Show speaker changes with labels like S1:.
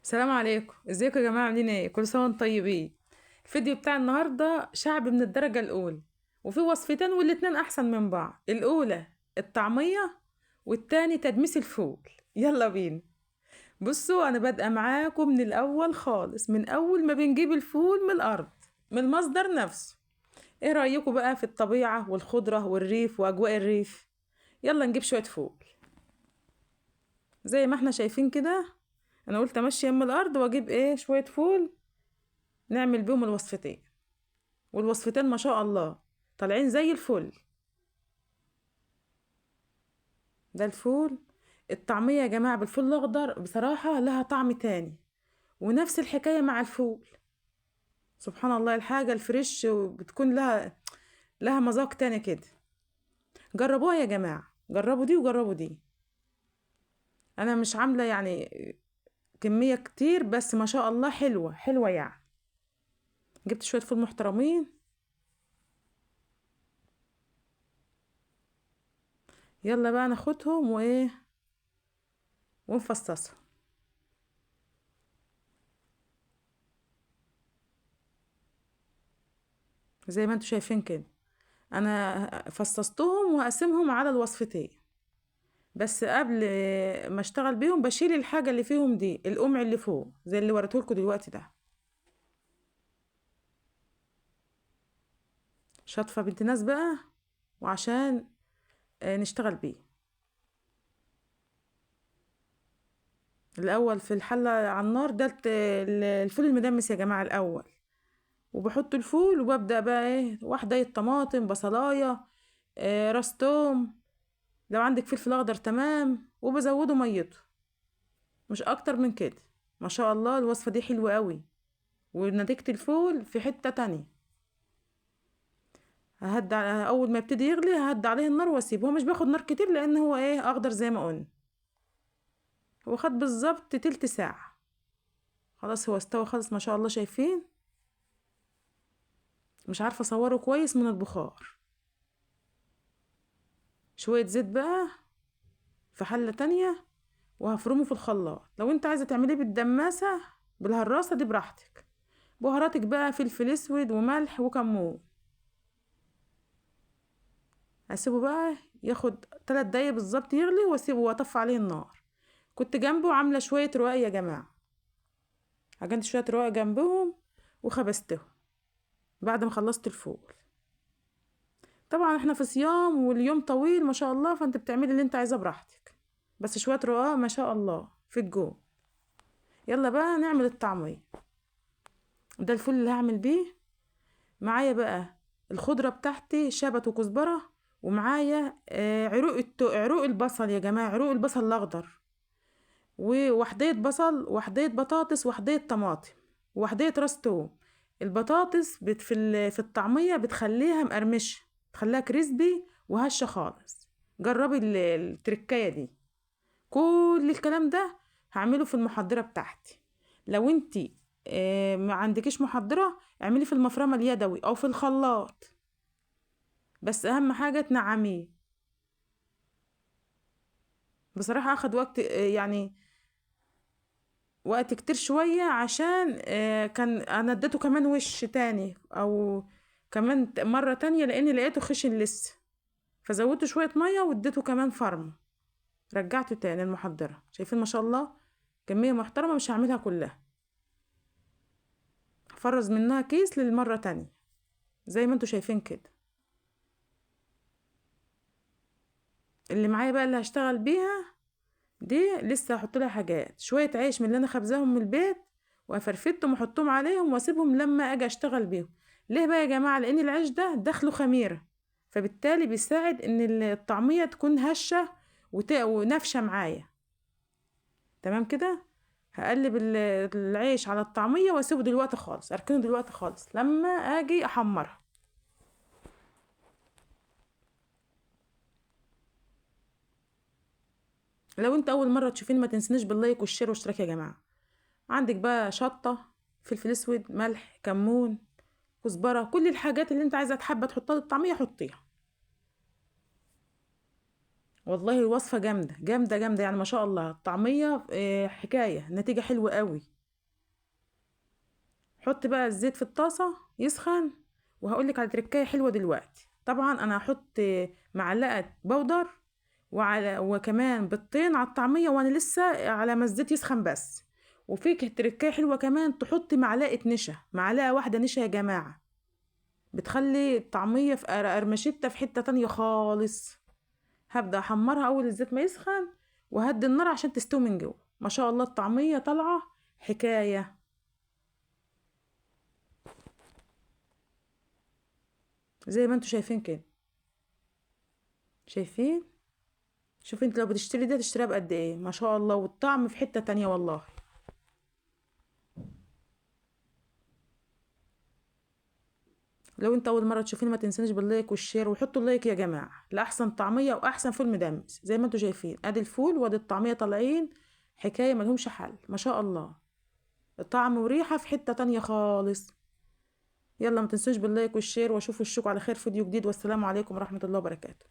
S1: السلام عليكم، ازيكم يا جماعة؟ عاملين ايه؟ كل سنة وانتم طيبين. الفيديو بتاع النهارده شعب من الدرجة الاولى، وفي وصفتين والاتنين احسن من بعض. الاولى الطعمية والتاني تدميس الفول. يلا بينا. بصوا انا بادئه معاكم من الاول خالص، من اول ما بنجيب الفول من الارض، من المصدر نفسه. ايه رايكم بقى في الطبيعة والخضره والريف واجواء الريف؟ يلا نجيب شوية فول زي ما احنا شايفين كده. انا قلت امشي يم الارض واجيب ايه شوية فول نعمل بيهم الوصفتين، والوصفتين ما شاء الله طالعين زي الفل. ده الفول. الطعمية يا جماعة بالفول الاخضر بصراحة لها طعم تاني، ونفس الحكاية مع الفول. سبحان الله، الحاجة ال fresh بتكون لها مذاق تاني كده. جربوها يا جماعة، جربوا دي وجربوا دي. انا مش عامله يعني كمية كتير، بس ما شاء الله حلوة حلوة يعني. جبت شوية فول محترمين. يلا بقى ناخدهم وايه ونفصصهم. زي ما انتوا شايفين كده انا فصصتهم وهقسمهم على الوصفتين، بس قبل ما اشتغل بيهم بشيل الحاجة اللي فيهم دي، القمع اللي فوق زي اللي وريتهولكوا دلوقتي ده. شطفه بنت ناس بقى، وعشان نشتغل بيه. الاول في الحلة على النار ده الفول المدمس يا جماعة الاول، وبحط الفول وببدا بقى ايه واحدة طماطم، بصلايه، راس توم، لو عندك فلفل اخضر تمام، وبزوده ميته مش اكتر من كده. ما شاء الله الوصفة دي حلوة قوي، ونتيجة الفول في حتة تانية. ههد اول ما يبتدي يغلي ههد عليه النار واسيبه. هو مش بياخد نار كتير لان هو ايه اخضر زي ما قلنا. هو خد بالظبط تلت ساعة، خلاص هو استوى خالص ما شاء الله. شايفين؟ مش عارفه اصوره كويس من البخار. شوية زيت بقى في حله تانية وهفرمه في الخلاط. لو انت عايزه تعمليه بالدماسه بالهراسه دي براحتك. بهاراتك بقى فلفل اسود وملح وكمون. هسيبه بقى ياخد 3 دقايق بالظبط يغلي، واسيبه واطفي عليه النار. كنت جنبه عامله شوية رقاق يا جماعة، عجنت شوية رقاق جنبهم وخبزتهم بعد ما خلصت الفول. طبعا احنا في صيام واليوم طويل ما شاء الله، فانت بتعملي اللي انت عايزاه براحتك، بس شوية رقاق ما شاء الله في الجو. يلا بقى نعمل الطعمية. ده الفول اللي هعمل بيه. معايا بقى الخضرة بتاعتي شبت وكزبره، ومعايا عروق البصل يا جماعة، عروق البصل الاخضر، ووحديه بصل، وحديه بطاطس، وحديه طماطم، وحديه راس توم. البطاطس في الطعمية بتخليها مقرمشه، تخليها كريسبي وهشه خالص. جربي التركايه دي. كل الكلام ده هعمله في المحضره بتاعتي. لو انتي ما عندكيش محضرة اعملي في المفرمه اليدوي او في الخلاط، بس اهم حاجة تنعميه. بصراحة اخد وقت، يعني وقت كتير شوية، عشان كان انا اديته كمان وش تاني او كمان مرة تانية، لان لقيته خشن لسه، فزودته شوية مية واديته كمان فرمه، رجعته تاني المحضره. شايفين ما شاء الله كمية محترمه، مش هعملها كلها، هفرز منها كيس للمرة تانية زي ما انتوا شايفين كده. اللي معايا بقى اللي هشتغل بيها دي لسه هحط لها حاجات، شوية عيش من اللي انا خبزاهم من البيت وافرفتهم واحطهم عليهم واسيبهم لما اجي اشتغل بيهم. ليه بقى يا جماعة؟ لان العيش ده داخله خميره، فبالتالي بيساعد ان الطعمية تكون هشه ونافشه معايا. تمام كده. هقلب العيش على الطعمية واسيبه دلوقتي خالص، اركنه دلوقتي خالص لما اجي احمرها. لو انت اول مرة تشوفيني ما تنسنيش بال like وال share والاشتراك يا جماعة. عندك بقى شطه، فلفل اسود، ملح، كمون، كزبره، كل الحاجات اللي انت عايزه تحبه تحطها للطعميه حطيها. والله الوصفة جامدة جامدة جامدة يعني ما شاء الله. الطعمية حكاية، نتيجة حلوة قوي. حط بقى الزيت في الطاسة يسخن، وهقولك على تركاية حلوة دلوقتي. طبعا انا هحط معلقة بودر وكمان بيضتين على الطعمية، وانا لسه على ما الزيت يسخن بس. وفي تركاية حلوة كمان، تحطي معلقة نشا، معلقة واحدة نشا يا جماعة، بتخلي الطعمية في قرمشتها في حتة تانية خالص. هبدأ احمرها اول الزيت ما يسخن، وهدي النار عشان تستوي من جوه. ما شاء الله الطعمية طالعة حكاية زي ما انتوا شايفين كده. شايفين؟ شوفي انت لو بتشتري ده تشتريها بقد ايه، ما شاء الله، والطعم في حتة تانية والله. لو انت اول مرة تشوفيني ما تنسانيش بال like وال share، وحطوا ال like يا جماعة لاحسن طعمية واحسن فول مدمس. زي ما انتوا شايفين ادي الفول وادي الطعمية طالعين حكاية ملهمش حل ما شاء الله، الطعم وريحة في حتة تانية خالص. يلا ما تنسوش بال like وال share، واشوف وشكم على خير في فيديو جديد، والسلام عليكم ورحمة الله وبركاته.